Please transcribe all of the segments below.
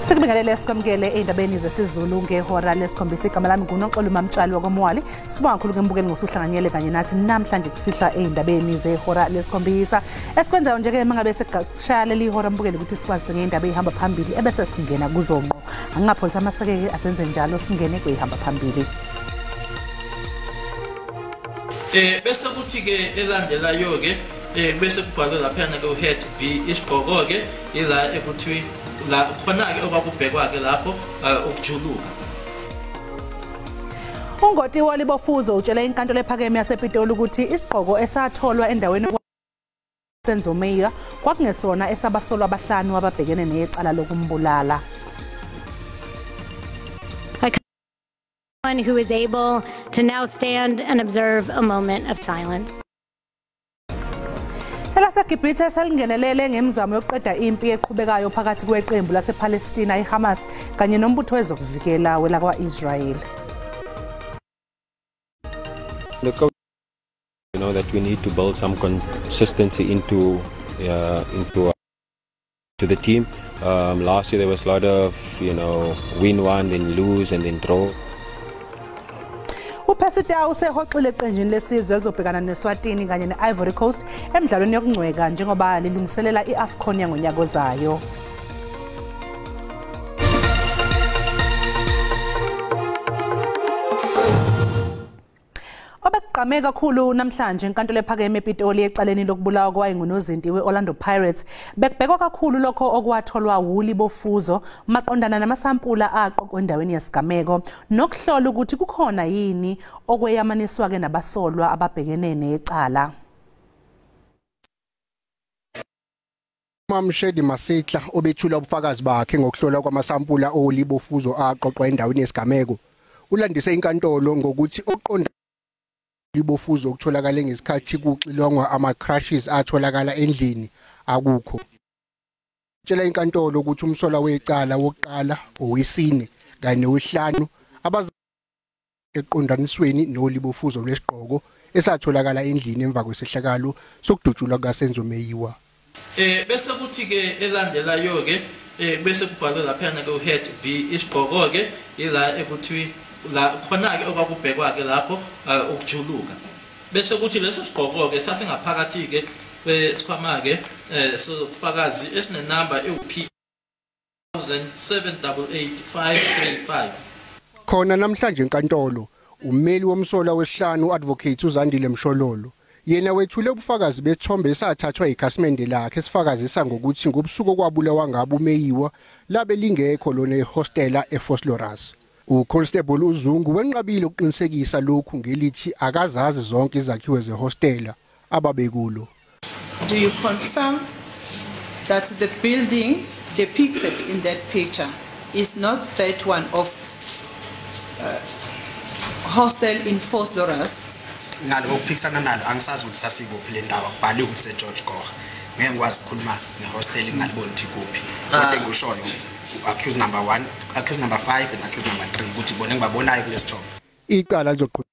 Sikubingelele sikwamukele ey'ndabeni zesiZulu ngehora lesikhombisa. Igama lami nguNoxolo Mamtshali wakoMwali. Sibonga kakhulu kembukeli ngosuhlanganyele kanye nathi namhlanje kusihlwa ey'ndabeni zehora lesikhombisa. Esikwenzayo nje-ke mangabe sekushaya leli hora mbukeli ukuthi sikwazi ngey'ndaba ey'hamba phambili ebese singena kuzo ngqo. Angingapholisa amaseke asenze njalo singene kwey'hamba phambili. Bese kuthi-ke elandelayo-ke bese kubhalwe laphayana ke u-head B isigqoko-ke ila ekuthiwa la khona-ke okwakubhekwa-ke lapho ukujuluka. Ungoti walibofuzo utshele inkantolo ephakeme yasePitoli ukuthi isigqoko esatholwa endaweni Senzo Meyiwa kwakungesona esabasolwa abahlanu ababhekene necala lokumbulala. Who is able to now stand and observe a moment of silence. ElaseGibhithe selingenelele ngemizamo yokuqeda impi eqhubekayo phakathi kweqembu lasePalestina iHamas kanye nombutho wezokuvikela welakwa-Israel. The coach, you know that we need to build some consistency into to the team. Last year there was a lot of, you know, win one then lose and then draw. uPercy Tau usehoxile eqenjini lesizwe elizobhekana neSwatini kanye ne-Ivory Coast emidlalweni yokungcweka njengoba lilungiselela i-AFCON yangonyaka ozayo. Obekugqame kakhulu namhlanje enkantolo ephakeme ePitoli ecaleni lokubulawa kwayengunozinti we-Orlando Pirates bekubhekwa kakhulu lokho okwatholwa wulibofuzo maqondana namasampula aqoqwe endaweni yesigameko nokuhlola ukuthi kukhona yini okweyamaniswa-ke nabasolwa ababhekene necala. Mamshedi Masitla obethula ubufakazi bakhe ngokuhlola kwamasampula olibofuzo aqoqwa endaweni yesigameko ulandise inkantolo ngokuthi oqonda libofuzo okutholakala ngesikhathi kuxilongwa ama-crashes atholakala endlini akukho. Tshela inkantolo ukuthi umsolwa wecala wokuqala, owesine kanye nowesihlanu abaza eqondanisweni nolibofuzo lwesigqoko esatholakala endlini emva kwesehlakalo sokudutshulwa kukaSenzo Meyiwa. Bese kuthi-ke elandelayo-ke bese kubhalwe laphayana ke u-head B isigqoko-ke ila ekuthiwa la khona-ke okwakubhekwa-ke lapho ukujuluka. Bese kuthi leso sigqoko-ke sasingaphakathi-ke kwesikhwama-ke sobufakazi esinenamba ewu-P 7888535. Khona namhlanje enkantolo ummeli womsolwa wesihlanu u-advocate uZandile Mshololo yena wethule ubufakazi besithombe esathathwa ikhasimende lakhe esifakazisa ngokuthi ngobusuku okwabulawa ngabo uMeyiwa labe lingekho lona ehostela eVosloorus. UConstable uZungu wenqabile ukuqinisekisa lokhu ngelithi akazazi zonke izakhiwo zehostela ababekulo. Do you confirm that the building depicted in that picture is not that one of hostel in Vosloorus? Ngalo ukuphikisana nalo angisazi ukuthi sasikuphi le ndawo, kubhaliwe ukuthi seGeorge Goch. Ngeke ngikwazi ukukhuluma ngehostel ngingaliboni ukuthi kuphi. Kodwa engikushoyo accused number 1, accused number 5 and accused number 3 ukuthi bona engibabonayo kulesithombe. Icala lizoqhubeka.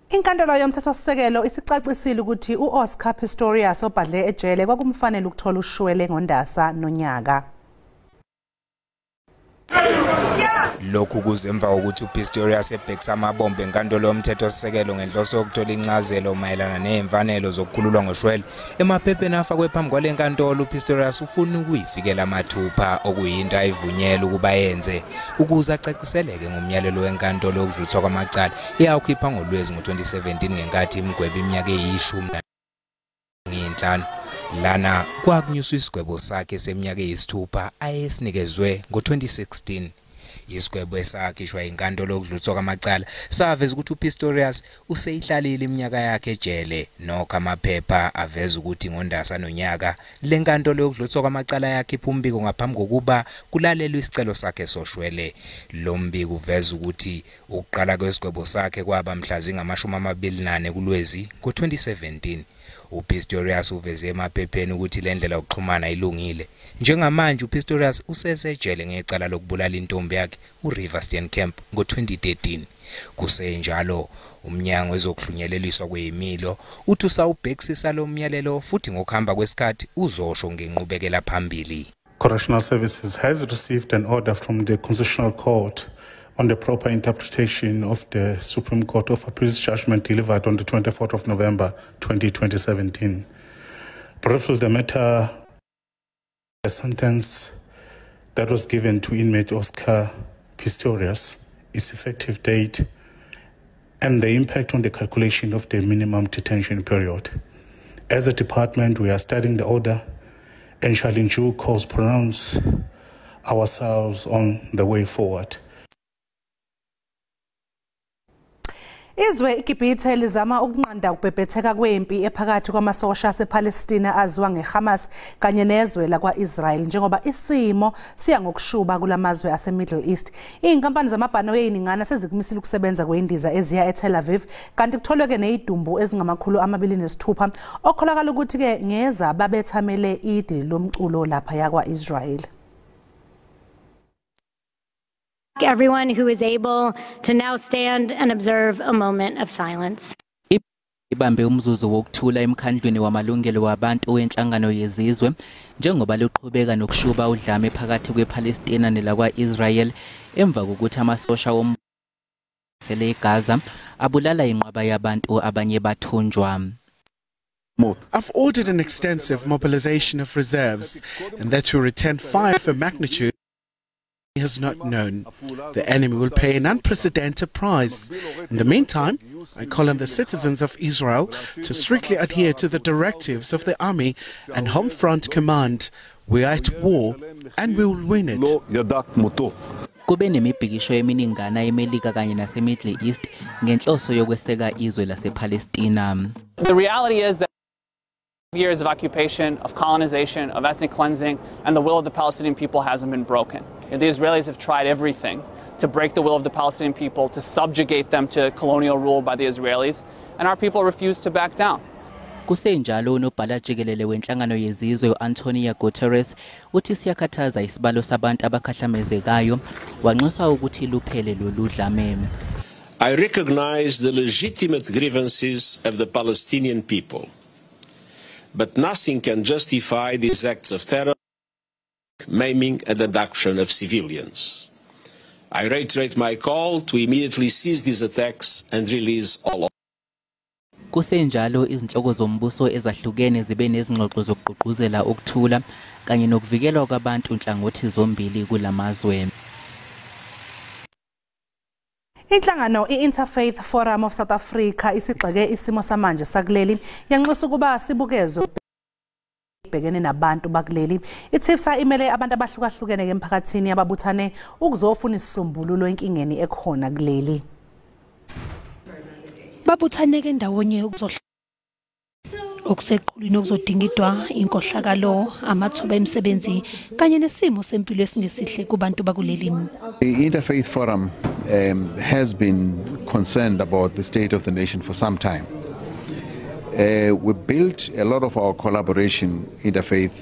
Inkantolo yomthethosisekelo isicacisile ukuthi u-Oscar Pistorius obhadle ejele kwakumfanele ukuthola ushwele ngoNdasa nonyaka. Lokhu kuze emva kokuthi uPistorius ebhekisa amabombe enkantolo yomthethosisekelo ngenhloso yokuthola incazelo mayelana nezimfanelo zokukhululwa ngoshwele. Emaphepheni afakwe phambi kwale nkantolo uPistorius ufuna ukuyifikela mathupha okuyinto ayivunyelwe ukuba yenze ukuze acaciseleke ngomyalelo wenkantolo yokudluliswa kwamacala eyawukhipha ngoLwezi ngo-2017 ngenkathi imgwebe iminyaka eyi-15. Lana kwakunyuswa isigwebo sakhe seminyaka eyi-6 ayesinikezwe ngo-2016. Isigwebo esakhishwa inkantolo yokudluliswa kwamacala saveza ukuthi uPistorius useyihlalile iminyaka yakhe ejele. Nokho amaphepha aveza ukuthi ngoNdasa nonyaka le nkantolo yokudluliswa kwamacala yakhipha umbiko ngaphambi kokuba kulalelwe isicelo sakhe soshwele. Lo mbiko uveza ukuthi ukuqala kwesigwebo sakhe kwaba mhla zingama-24 kuLwezi ngo-2017. uPistorius uveze emaphepheni ukuthi le ndlela yokuxhumana ilungile. Njengamanje uPistorius usesejele ngecala lokubulala intombi yakhe uRiver Steenkamp ngo-2013. Kusenjalo Umnyango wezokuhlunyeleliswa kwezimilo uthi usawubhekisisa lo myalelo futhi ngokuhamba kwesikhathi uzosho ngenqubekela phambili. Correctional Services has received an order from the Constitutional Court on the proper interpretation of the Supreme Court of Appeals judgment delivered on the 24th of November 2017. Briefly, the matter, the sentence that was given to inmate Oscar Pistorius, its effective date, and the impact on the calculation of the minimum detention period. As a department, we are studying the order and shall in due course pronounce ourselves on the way forward. Izwe iGibhithe lizama ukunqanda ukubhebhetheka kwempi ephakathi kwamasosha asePalestina aziwa ngeHamas kanye nezwe lakwa-Israel njengoba isimo siya ngokushuba kulamazwe aseMiddle East. Izinkampani zamabhanoyi eziningana sezikumisile ukusebenza kwendiza eziya eTel Aviv kanti kutholwe nezidumbu ezingama-206 okholakala ukuthi ke ngeza babethamele idili lomculo lapha yakwa-Israel. Everyone who is able to now stand and observe a moment of silence. Ibambe umzuzu wokuthula emkhandlwini wamalungelo wabantu wenhlangano yezizwe njengoba luqhubeka nokushuba udlame phakathi kwePalestina nelakwa-Israel emva kokuthi amasosha womsele eGaza abulala inqwaba yabantu abanye bathunjwa. I've ordered an extensive mobilization of reserves and that we return fire for magnitude has not known. The enemy will pay an unprecedented price. In the meantime, I call on the citizens of Israel to strictly adhere to the directives of the army and Home Front Command. We are at war and we will win it. Kube nemibhikisho eminingana eMelika kanye naseMiddle East ngenhloso yokweseka izwe lasePalestina. The reality is that years of occupation, of colonization, of ethnic cleansing, and the will of the Palestinian people hasn't been broken. The Israelis have tried everything to break the will of the Palestinian people, to subjugate them to colonial rule by the Israelis, and our people refuse to back down. Kusenjalo unobhala jikelele wenhlangano yezizwe uAntonio Guterres uthi siyakhathaza isibalo sabantu abakhahlamezekayo wanxusa ukuthi luphele lolu dlame. I recognize the legitimate grievances of the Palestinian people. But nothing can justify these acts of terror, maiming and abduction of civilians. I reiterate my call to immediately cease these attacks and release all. Kusenjalo izinhloko zombuso ezahlukene zibe nezingxoxo zokugqugquzela ukuthula kanye nokuvikelwa kwabantu nhlangothi zombili kulamazwe. Inhlangano i-Interfaith Forum of South Africa isigxeke isimo samanje sakuleli yanxusa ukuba sibukezwe ibhekene nabantu bakuleli. I-TIFSA imele abantu abahlukahlukene emphakathini ababuthane ukuzofuna isisombululo enkingeni ekhona kuleli. Babuthaneke ndawonye okuseqhulwini okuzodingidwa inkohlakalo, amathuba emisebenzi kanye nesimo sempilo esingesihle kubantu bakuleli. The Interfaith Forum has been concerned about the state of the nation for some time. We built a lot of our collaboration interfaith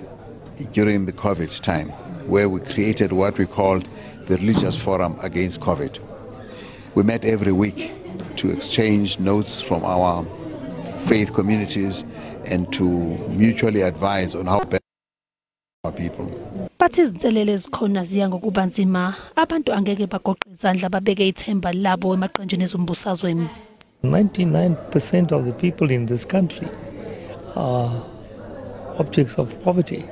during the COVID time, where we created what we called the Religious Forum Against COVID. We met every week to exchange notes from our faith communities and to mutually advise on how best our people. Bathi izinselele ezikhona ziya ngokuba nzima, abantu angeke bagoqe izandla babeke ithemba labo emaqenjini ezombusazwe. 99% of the people in this country are objects of poverty.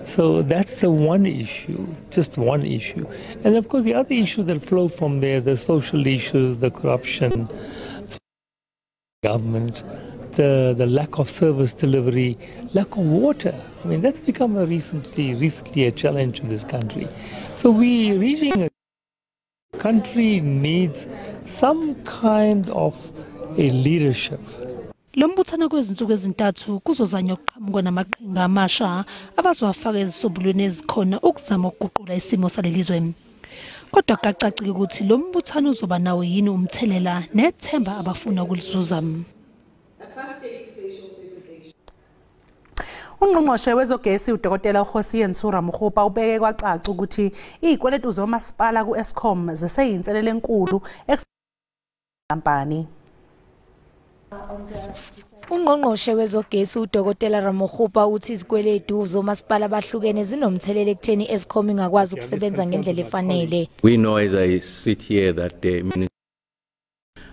So that's the one issue, just one issue. And of course the other issues that flow from there, the social issues, the corruption, government, the lack of service delivery, lack of water. I mean, that's become a recently a challenge to this country. So we reaching a country needs some kind of a leadership. Lo mbuthano kwezinsuku ezintathu kuzozanywa ukuqhamuka namaqhinga amasha abazowafaka ezisombulweni ezikhona ukuzama ukuguqula isimo salelizwe. Kodwa kucacile ukuthi lo mbuthano uzoba nawo yini umthelela nethemba abafuna ukulizuza. Ungqongqoshe wezogesi uDokotela Kgosientsho Ramokgopa ubeke kwacaca ukuthi izikweletu zomasipala ku-Eskom ziseyinselele enkulu enkampani. Ungqongqoshe wezogesi uDokotela Ramokgopa uthi izikweletu zomasipala bahlukene zinomthelela ekutheni Eskom ingakwazi ukusebenza ngendlela efanele. We know as I sit here that the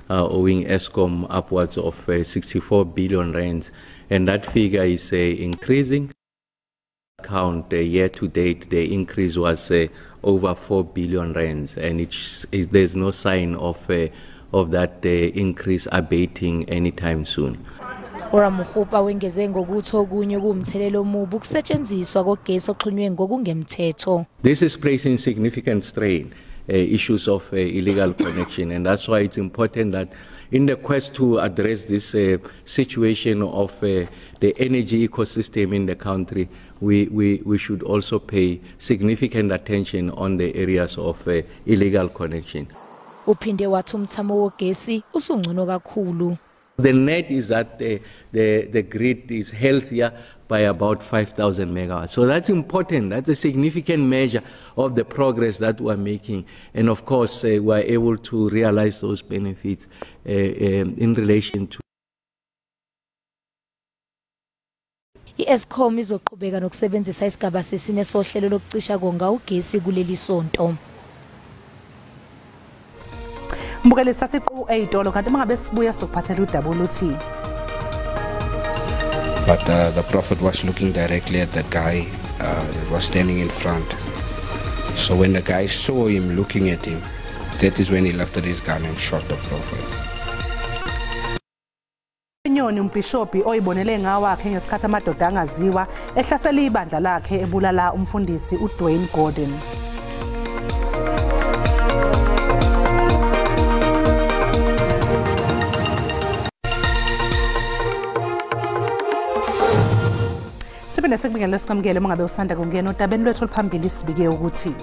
owing Eskom upwards of 64 billion rands, and that figure is increasing. Count year to date, the increase was over 4 billion rands, and there's no sign of that increase abating anytime soon. uRamokgopa wengeze ngokuthi okunye kuwumthelela omubi ukusetshenziswa kogesi oxhunywe ngokungemthetho. This is placing significant strain, issues of illegal connection, and that's why it's important that in the quest to address this situation of the energy ecosystem in the country, we should also pay significant attention on the areas of illegal connection. Uphinde wathi umthamo wogesi usungcono kakhulu. The net is that the grid is healthier by about 5,000 megawatts. So that's important. That's a significant measure of the progress that we're making. And of course, we're able to realize those benefits in relation to. I-Eskom izoqhubeka nokusebenzisa isigaba sesine sohlelo lokucisha konga ugesi kuleli sonto. Mbukeli sathi qu eyitolo kanti mangabe sibuya sokuphathela udaba oluthi. But the prophet was looking directly at the guy that was standing in front. So when the guy saw him looking at him, that is when he lifted his gun and shot the prophet. Inyoni umbhishobhi oyibonele ngawakhe ngesikhathi amadoda angaziwa ehlasela ibandla lakhe ebulala umfundisi uDwayne Gordon. Siphinde sikubingelele sikamukele uma ngabe usanda kungena odabeni lwethu oluphambili sibike ukuthi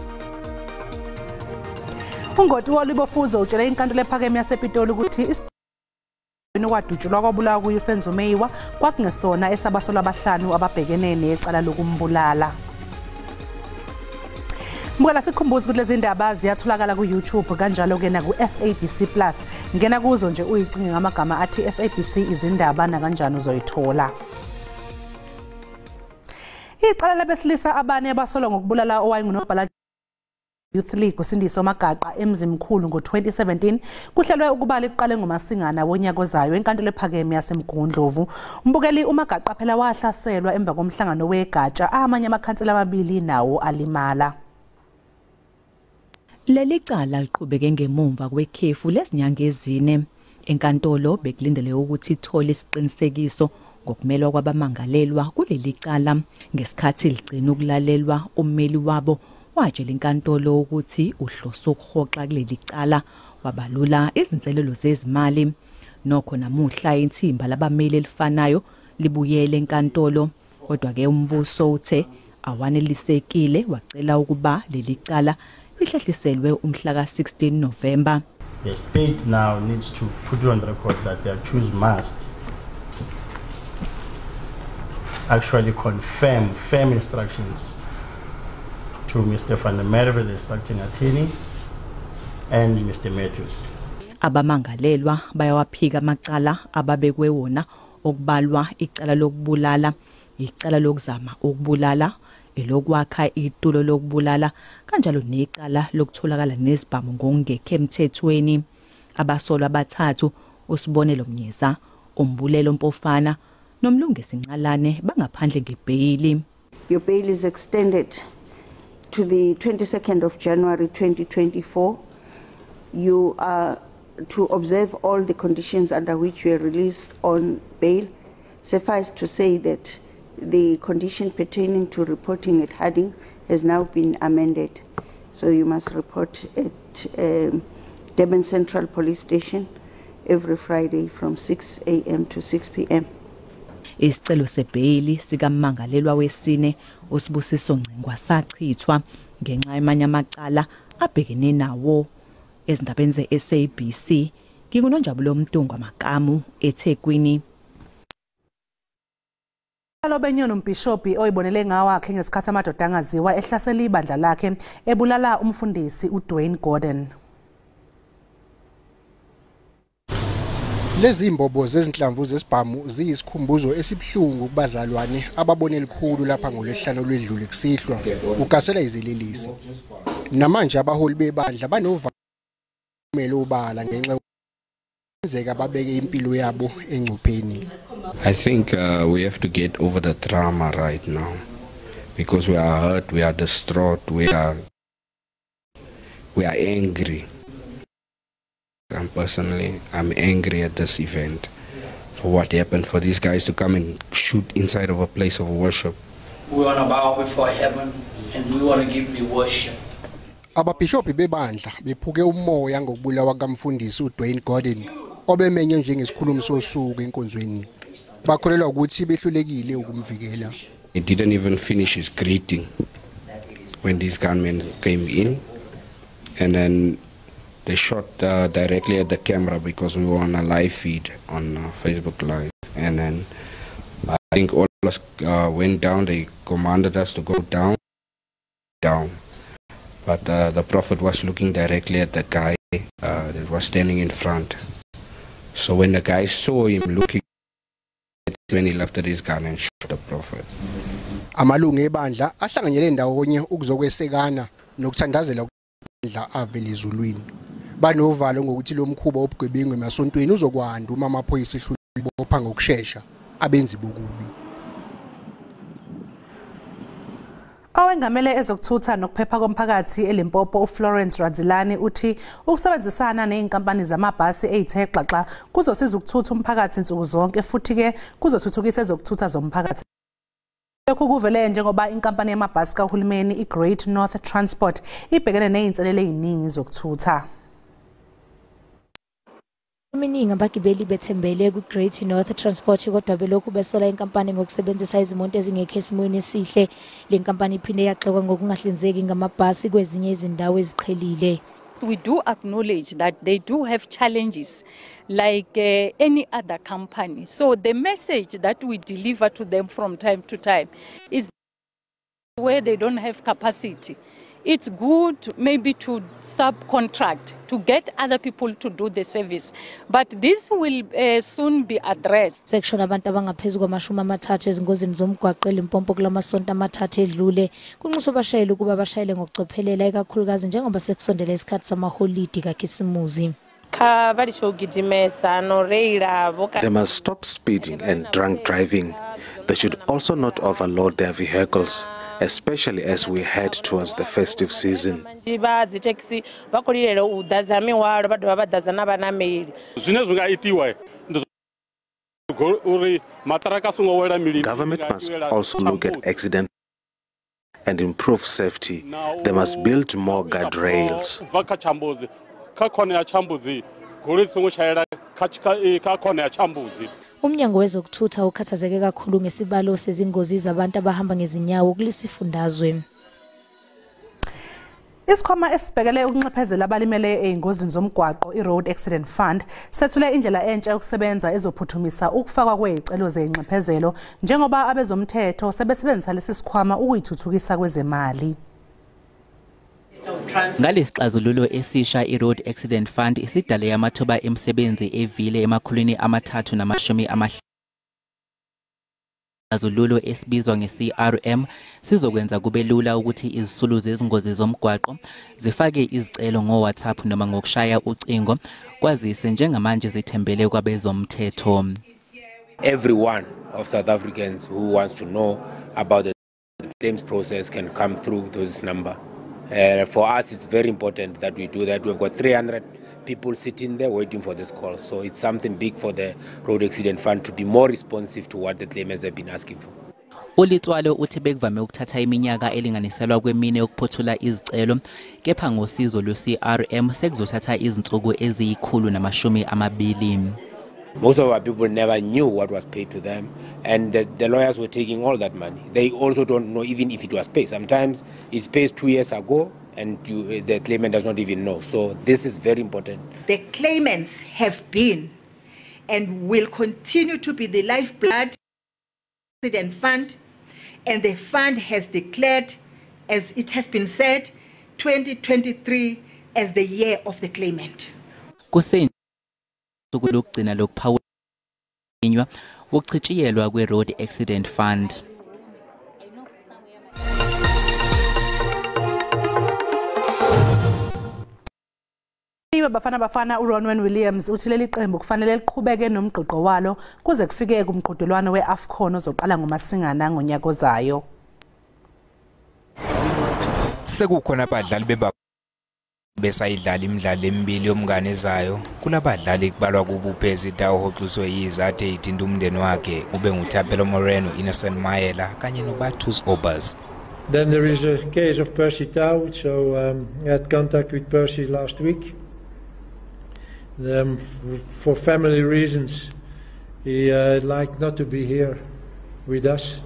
ungoti wolibofuzo utshele inkantolo ephakeme yasePitoli ukuthi isidumbu kwadutshulwa kwabulawa kuyo uSenzo Meyiwa kwakungesona esabasolwa abahlanu ababhekene necala lokumbulala. Mbukela sikhumbuza ukuthi lezi ndaba ziyatholakala ku-YouTube kanjalo ke naku-SABC Plus. Ngena kuzo nje uyicinge ngamagama athi SABC izindaba nakanjani uzoyithola. Icala labesilisa abane abasolwa ngokubulala owayengunobhala Youth League uSindiso Magaqa eMzimkhulu ngo-2017 kuhlelwe ukuba liqale ngoMasingana wonyaka ozayo enkantolo ephakeme yaseMgungundlovu. Umbukeli uMagaqa phela wahlaselwa emva komhlangano wegatsha, amanye amakhansela amabili nawo alimala. Leli cala liqhubeke ngemumva kwekhefu lezinyanga ezine. Enkantolo bekulindele ukuthi ithole isiqinisekiso ngokumelwa kwabamangalelwa kuleli cala. Ngesikhathi ligcina ukulalelwa, ummeli wabo watshela inkantolo ukuthi uhlose ukuhoxa kuleli cala, wabalula izinselelo zezimali. Nokho namuhla inthimba labameli elifanayo libuyele enkantolo, kodwa ke umbuso uthe awanelisekile, wacela ukuba leli cala lihlehliselwe umhla ka-16 November. The state now needs to put on record that the accused must actually confirm firm instructions to Mr. Van der Merwe, the instructing attorney, and Mr. Matthews. Abamangalelwa bayawaphika amacala ababekwe wona, okubalwa icala lokubulala, icala lokuzama ukubulala, elokwakha itulo lokubulala, kanjalo necala lokutholakala nezibhamu ngokungekho emthethweni. Abasolwa abathathu, uSibonelo Mnyeza, uMbulelo Mpofana noMlungisi Ncalane, bangaphandle ngebheyili. Your bail is extended to the 22nd of January 2024. You are to observe all the conditions under which you are released on bail. Suffice to say that the condition pertaining to reporting at Harding has now been amended. So you must report at Durban Central Police Station every Friday from 6 a.m. to 6 p.m. Isicelo sebheyili sikamangalelwa wesine uSibusiso Ncengwa sachithwa ngenxa yamanye amacala abhekene nawo. Ezindabeni ze-SABC, nginguNonjabulo Mtungwa Makamu, eThekwini. Lobenyoni umbhishobhi oyibonele ngawakhe ngesikhathi amadoda angaziwa ehlasela ibandla lakhe ebulala umfundisi uDwayne Gordon. Lezi mbobo zezinhlamvu zesibhamu ziyisikhumbuzo esibuhlungu kubazalwane ababone elikhulu lapha ngolwesihlanu olwedlule kusihlwa ugasela izilelesi. Namanje abaholi bebandla banovamelo obala ngenxa yokwenzeka babeke impilo yabo engcupheni. I think we have to get over the trauma right now because we are hurt, we are distraught, we are angry. I'm angry at this event for what happened, for these guys to come and shoot inside of a place of worship. We want to bow before heaven and we want to give the worship. Ababhishobhi bebandla bephuke umoya ngokubulawa kamfundisi uDwayne Gordon obemenywe njengesikhulumi sosuku enkonzweni. Bakholelwa ukuthi behlulekile ukumvikela. He didn't even finish his greeting when these gunmen came in, and then they shot directly at the camera because we were on a live feed on Facebook Live. And then I think all of us went down. They commanded us to go down. But the prophet was looking directly at the guy that was standing in front. So when the guy saw him looking, that's when he lifted his gun and shot the prophet. Amalungu ebandla ahlanganyele ndawonye ukuzokwesekana nokuthandazela ukudla avele ezulwini. Banovalo ngokuthi lo mkhuba wobugebengu emasontweni uzokwanda uma amaphoyisa ehluleka ngokushesha abenzi bokubi. Owengamele ezokuthutha nokuphepha komphakathi eLimpopo uFlorence Radzilani uthi ukusebenzisana nezinkampani zamabhasi ezithe xaxa kuzosiza ukuthutha umphakathi insuku zonke futhi ke kuzothuthukisa ezokuthutha zomphakathi. Lokhu kuvele njengoba inkampani yamabhasi kahulumeni iGreat North Transport ibhekene nezinselele eziningi zokuthutha. Iminingi abagibeli bethembele ku-Great North Transport kodwa belokhu besola inkampani ngokusebenzisa izimoto ezingekho esimweni esihle. Le nkampani iphinde yaxoka ngokungahlinzeki ngamabhasi kwezinye izindawo eziqhelile. We do acknowledge that they do have challenges like any other company. So the message that we deliver to them from time to time is where they don't have capacity. It's good maybe to subcontract, to get other people to do the service. But this will soon be addressed. Sekushona abantu abangaphezu kwama-30 ezingozini zomgwaqo eLimpopo kulamasonto amathathu edlule. Kunxuswa abashayeli ukuba bashayele ngokucophelela ikakhulukazi njengoba sekusondele isikhathi samaholidi kaKhisimuzi. They must stop speeding and drunk driving. They should also not overload their vehicles, especially as we head towards the festive season. Government must also look at accident and improve safety. They must build more guardrails. Umnyango wezokuthutha ukhathazeke kakhulu ngesibalo sezingozi zabantu abahamba ngezinyawo kulesifundazwe. Isikhwama esibhekele ukunxephezela abalimele ezingozini zomgwaqo iRoad Accident Fund sethule indlela entsha yokusebenza ezophuthumisa ukufakwa kwezicelo zezinxephezelo njengoba abezomthetho sebesebenzisa lesi sikhwama ukuyithuthukisa kwezemali. Ngalesixazululo esisha iRoad Accident Fund isidale amathuba emisebenzi evile 350. Isixazululo esibizwa nge-CRM sizokwenza kube lula ukuthi izisulu zezingozi zomgwaqo zifake izicelo ngo-WhatsApp noma ngokushaya ucingo kwazise njengamanje zithembele kwabezomthetho. Everyone of South Africans who wants to know about the claims process can come through this number. For us, it's very important that we do that. We've got 300 people sitting there waiting for this call. So it's something big for the Road Accident Fund to be more responsive to what the claimants have been asking for. ULitswalo uthi bekuvame ukuthatha iminyaka elinganiselwa kwemine ukuphothula izicelo, kepha ngosizo lwe-CRM sekuzothatha izinsuku eziyi-120. Most of our people never knew what was paid to them, and the lawyers were taking all that money. They also don't know even if it was paid. Sometimes it's paid 2 years ago, and the claimant does not even know. So this is very important. The claimants have been and will continue to be the lifeblood of the fund, and the fund has declared, as it has been said, 2023 as the year of the claimant. Usuku lokugcina lokuphawulinywa ukuchitshiyelwa kwe-Road Accident Fund. Bafana Bafana uRonwen Williams uthi leli qembu kufanele liqhubeke nomgqigqo walo kuze kufike kumqhudelwano we-AFCON ozoqala ngoMasingana ngonyaka ozayo. Sekukhona abadlali besayidlala imidlalo emibili yomngane ezayo. Kulabadlali kubalwa kuBuphezi Dawo hoxiswe yizathu ethinta umndeni wakhe ube nguThapelo Moreno, Innocent Mayela kanye noBatus Obers. Then there is a case of Percy Tau, so I had contact with Percy last week. For family reasons, he liked not to be here with us.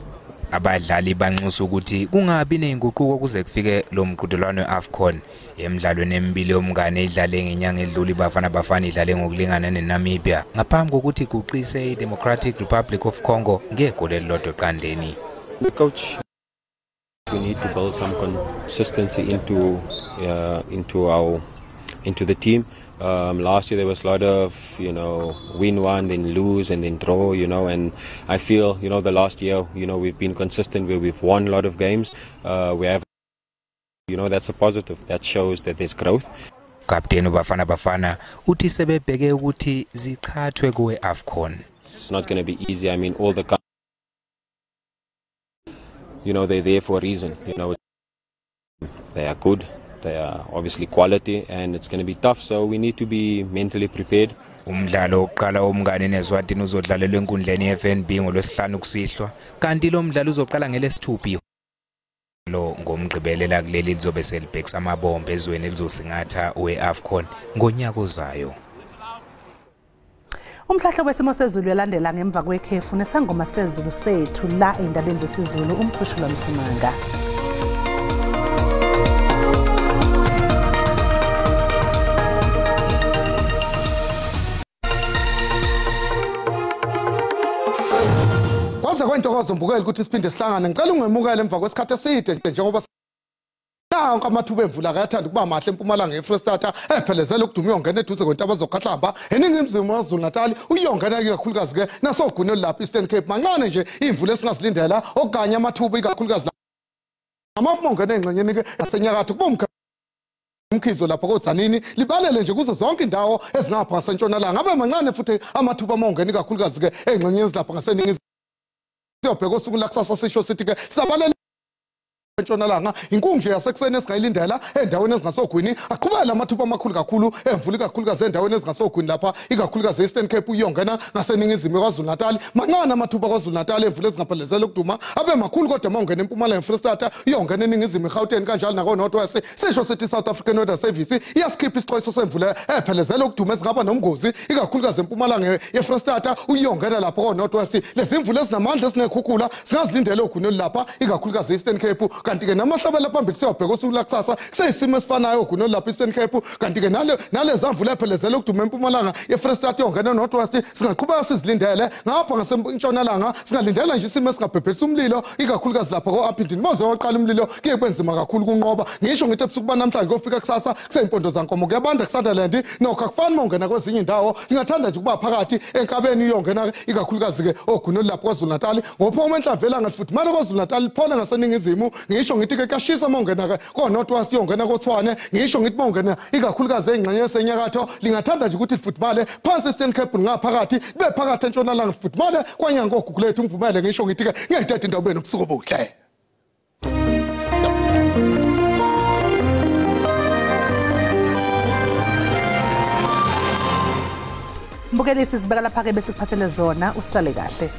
Abadlali banxusa ukuthi kungabi nezinguquko kuze kufike lo mqhudelwano we-AFCON. Emidlalweni emibili yomngane idlale ngenyanga edlule iBafana Bafana idlale ngokulingana neNamibia ngaphambi kokuthi iguqise iDemocratic Republic of Congo ngegoli elilodwa eqandeni. Coach, we need to build some consistency into the team. Last year there was a lot of, win one, then lose, and then draw, and I feel, the last year, we've been consistent where we've won a lot of games. We have, that's a positive. That shows that there's growth. Captain Bafana Bafana uthi sebebheke ukuthi ziqhathwe kuwe AFCON. It's not going to be easy. I mean, all the, they're there for a reason. They are good. They are obviously quality, and it's going to be tough, so we need to be mentally prepared. Umdlalo wokuqala womngane neSwatini uzodlalelwa enkundleni yeFNB ngolwesihlanu kusihlwa, kanti lo mdlalo uzoqala ngelesithupha lo ngomgqibelela kuleli lizobe selibhekisa amabombe ezweni elizosingatha we-AFCON ngonyaka ozayo. Umhlahlo wesimo sezulu uyalandela ngemva kwekhefu nesangoma sezulu sethu la endabeni zesiZulu uMkhushulwa Msimanga. Kwaze kwentokozo mbukeli ukuthi siphinde sihlangane. Ngicela ungemukele emva kwesikhathi eside njengoba nanka amathuba emvula akayathanda ukuba mahle eMpumalanga eFrostata ephelezela ukuduma uyongena eduze kwentaba zokhahlamba eningizimu KwaZulu Natal uyongena ikakhulukazi ke nasogwini olapha Eastern Cape. Mancane nje imvula esingazilindela okanye amathuba ikakhulukazi amafu ongena engxenyeni ke yasenyakatho kuba umkhizo lapha koDzanini libalele nje kuzo zonke indawo ezingapha ngasentshonalanga abe mancane futhi amathuba amongena ikakhulukazi ke engxenyeni ezilapha ngaseningizimu. Siyobheka osuku lakusasa sisho sithi ke sabalele entshonalanga inkungu yasekuseni esingayilindela endaweni ezingasogwini aqhubela amathuba amakhulu kakhulu emvula ikakhulukazi endaweni ezingasogwini lapha ikakhulukazi Eastern Cape uyongena ngaseningizimu KwaZulu Natal. Mancane amathuba KwaZulu Natal emvula ezingaphelezela ukuduma abe makhulu kodwa mawungena eMpumalanga eFree uyongena eningizimu eGauteng kanjalo nako North West. Sisho sithi South African Weather Service iyasikhipha isixwayiso semvula ephelezela ukuduma ezingaba nomgozi ikakhulukazi eMpumalanga yeFree uyongena lapha ko North West. Lezi imvula ezinamandla esinekhukhula singazilindela ogwini lapha ikakhulukazi Eastern Cape. Kanti ke namahlabela phambili siyobheka osuku lakusasa kuseyisimo esifanayo ogwini lapha Eastern Cape. Kanti ke nalezi mvula ephelezela ukuduma eMpumalanga yeFree State yongena North West singaqhubeka sizilindele ngapha ngasentshonalanga singalindela nje isimo esingabhebhelisa umlilo ikakhulukazi lapha ko-Upington. Moze waqala umlilo kuye kwenzima kakhulu kunqoba. Ngisho ngithi ebusuku banamhlanje kofika kusasa kuseyimpondo zankomo kuyabanda kuSutherland nokho akufani mawungena kwezinye indawo. Ngingathanda nje ukuba phakathi enkabeni uyongena ikakhulukazi ke ogwini lapha KwaZulu Natal ngophuma enhlavela ngathi futhi manje KwaZulu Natal liphole ngaseningizimu. Ngisho ngithi ke kuyashisa mawungena ke ko North West uyongena koTshwane. Ngisho ngithi mawungena ikakhulukazi engxenye yasenyakatho lingathanda nje ukuthi lifudumale phansi Eastern Cape ngaphakathi libe phakathi entshonalanga lifudumale kwanyanga oGugulethu ngivumele ngisho ngithi ke ngiyayithatha indawo benu nobusuku obuhle. Mbukeli sizibeka lapha ke bese kuphathele zona usale kahle.